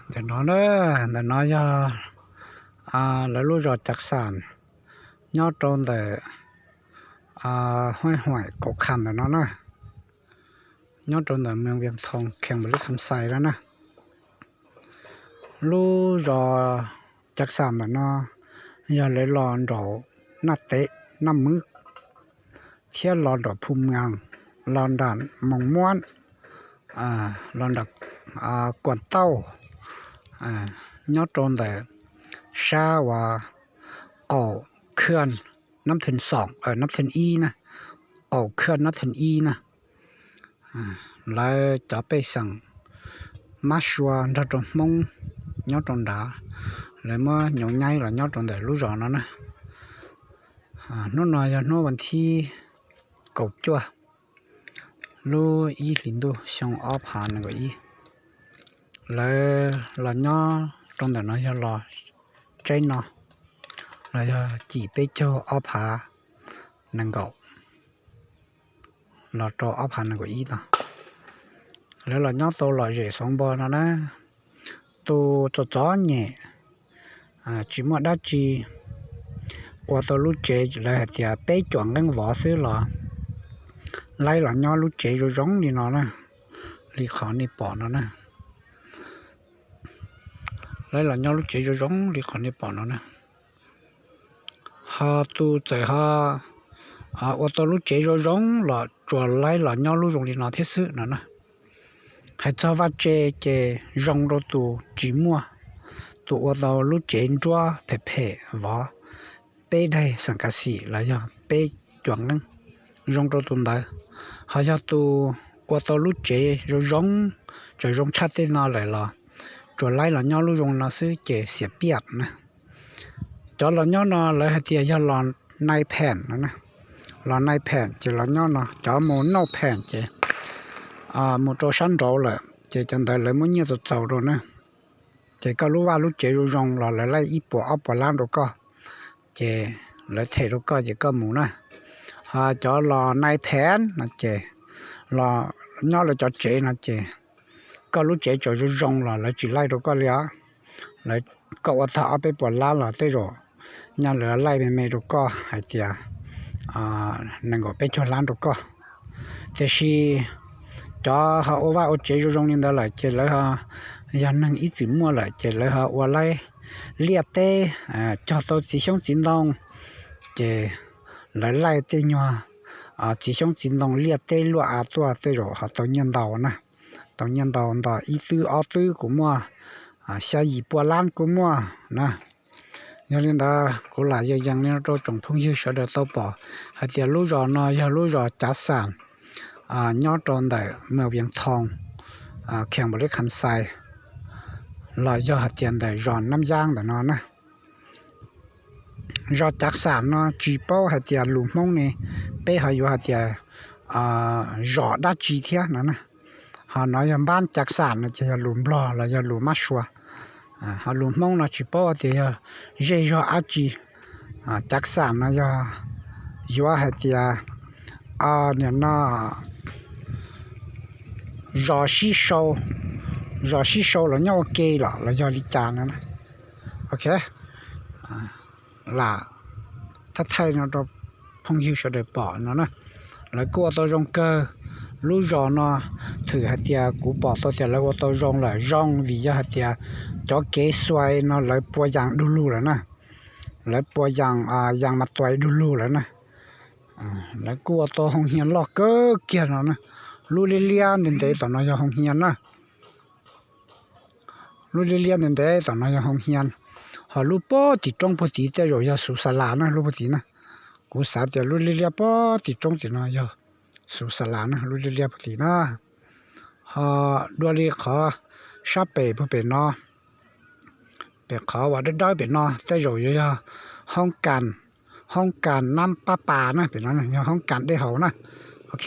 Ntawm no na, ntawm no yog lawv lub zos Cav Xam, nyob rau ntawm Huaib Huaim Kaum Kham ntawm no na, nyob rau ntawm moos Vias Thoo, khees Npaus Lis Kham Xais no na. Lub zos Cav Xam ntawm no yog lawv los nraum Naj Tev, Naj Mwb, thiab los nraum Phu Mwas, los nram Moos Muab, los nram Kuam Tauj, nyob rau ntawm sab uas qaum khaj Nab Thee Xoom, Nab Thee Ib na, qaum khaj Nab Thee Ib na. Lawv cov pej xeem Mab Sua nrog rau Hmoob nyob rau nrad, lawv muab nyuv nyaib los nyob rau ntawm lub zos no na. Hnub no yog hnub vas thib kaum cuaj lub ib hlis ntuj xyoo ob phav nees nkaum ib. Lawv los nyob rau ntawm no yog los tsev no, los yog cim peb caug ob phav nees nkaum los rau ob phav nees nkaum ib no. Lawv los nyob tau lom zem xov npo no na. Tus txom txom nyem tsis muaj dab tsi, ua tau lub tsev lawv hais tias peb cuam nqeeb vov xwb los laib los nyob lub tsev zoo zoo li no na, li qhov nej pom no na. Laib los nyob lub tsev zoo zoo li qhov nej pom no na. Ho tus txawm ho ua tau lub tsev zoo zoo los tsuas laib los nyob lub zoo li no thiab xwb no na. Hais txog vaj tse ces zoo rau tus tsis muaj, tus ua tau lub tsev nruab phem phem vov peb daig xeem kav xim los yog peb cuam nqeeb, zoo rau tus ntawd. Ho yog tus ua tau lub tsev zoo zoo, tseem zoo tshaj tej no lawm los tsuas laib los nyob lub zoo no xwb ces xiam piaj na. Cov los nyob no lawv hais tias yog los nai phem no, los nai phem ces los nyob no, cov mus nauj phem ces mus rau sab nraud lawm ces cov ntawd lawv muab nyiaj txaus txaus rau na. Ces koj lub vaj lub tsev zoo zoo los lawv laij ib puas ob puas lab rau koj, ces lawv them rau koj ces koj mus na. Ho cov los nai phem no ces los nyob lawv cov tsev no ces koj lub tsev tseem zoo zoo los lawv tsis laij rau koj li os. Lawv, koj ua tag ob peb puas lab los tej zaum nyaj lawv laij me me rau koj hais tias nees nkaum peb caug lab rau koj. Tiam sis cov ho ua vaj ua tsev zoo zoo li ntawd lawm ces lawv ho yog neeg ib txwm muaj lawm ces lawv ho ua laib liaj teb, cog tau txiv xyoob txiv ntoo, ces lawv laij tej nyuag txiv xyoob txiv ntoo liaj teb luaj av tuaj tej zaum ho tau nyiaj ntau na. Tau nyiaj ntau, nto ib twb ob twb kuj muaj, xya yim pua lab kuj muaj na. Yog li ntawd kuv lam yees yees li no rau tsoom phooj ywg sawv daws tau pom hais tias lub zos no yog lub zos Cav Xam, nyob rau ntawm moos Vias Thoo, khees Npaus Lis Kham Xais, los yog hais tias ntawm zos Nab Yaab ntawm no na. Zos Cav Xam no tsis paub hais tias lus Hmoob ne, peb ho yuav hais tias zos dab tsi thiab no na. Ho no yog Npab Cav Xam no ces yog lus Nplog los yog lus Mab Sua. Ho lus Hmoob no tsis paub tias yog zej zog dab tsi. Cav Xam no yog yuav hais tias, nim no zos sib sau, zos sib sau los nyob ua ke los los yog li cas no. Ok, lam thaij thaij no rau phooj ywg sawv daws pom no na. Lawv kuj ua tau zoo kawg. Lub zos no thwm hais tias kuv pom tau tias lawv ua tau zoo lawm, zoo vim yog hais tias cov kev xuas no lawv pua yas du lug lawm na. Lawv pua yas, yas mas tuais du lug lawm na. Lawv kuj ua tau hoo hias loj kawg kiag no na. Lub liab liab ntev ntev tom no yog hoo hias na. Lub liab liab ntev ntev tom no yog hoo hias. Ho lub puag tim roob puag tid tej zaum yog xuv xa las na, lub puag tid na. Kuv xav tias lub liab liab puag tim roob tim no yog xuv xa las na, lub liab liab puag tid na. Ho dua li qhov sab pem puag pem no, pem qhov uas dawb dawb pem no tej zaum yuav yog hoob kas, hoob kas Nab Pab Pas na, pem no yog hoob kas dej haus na. Ok,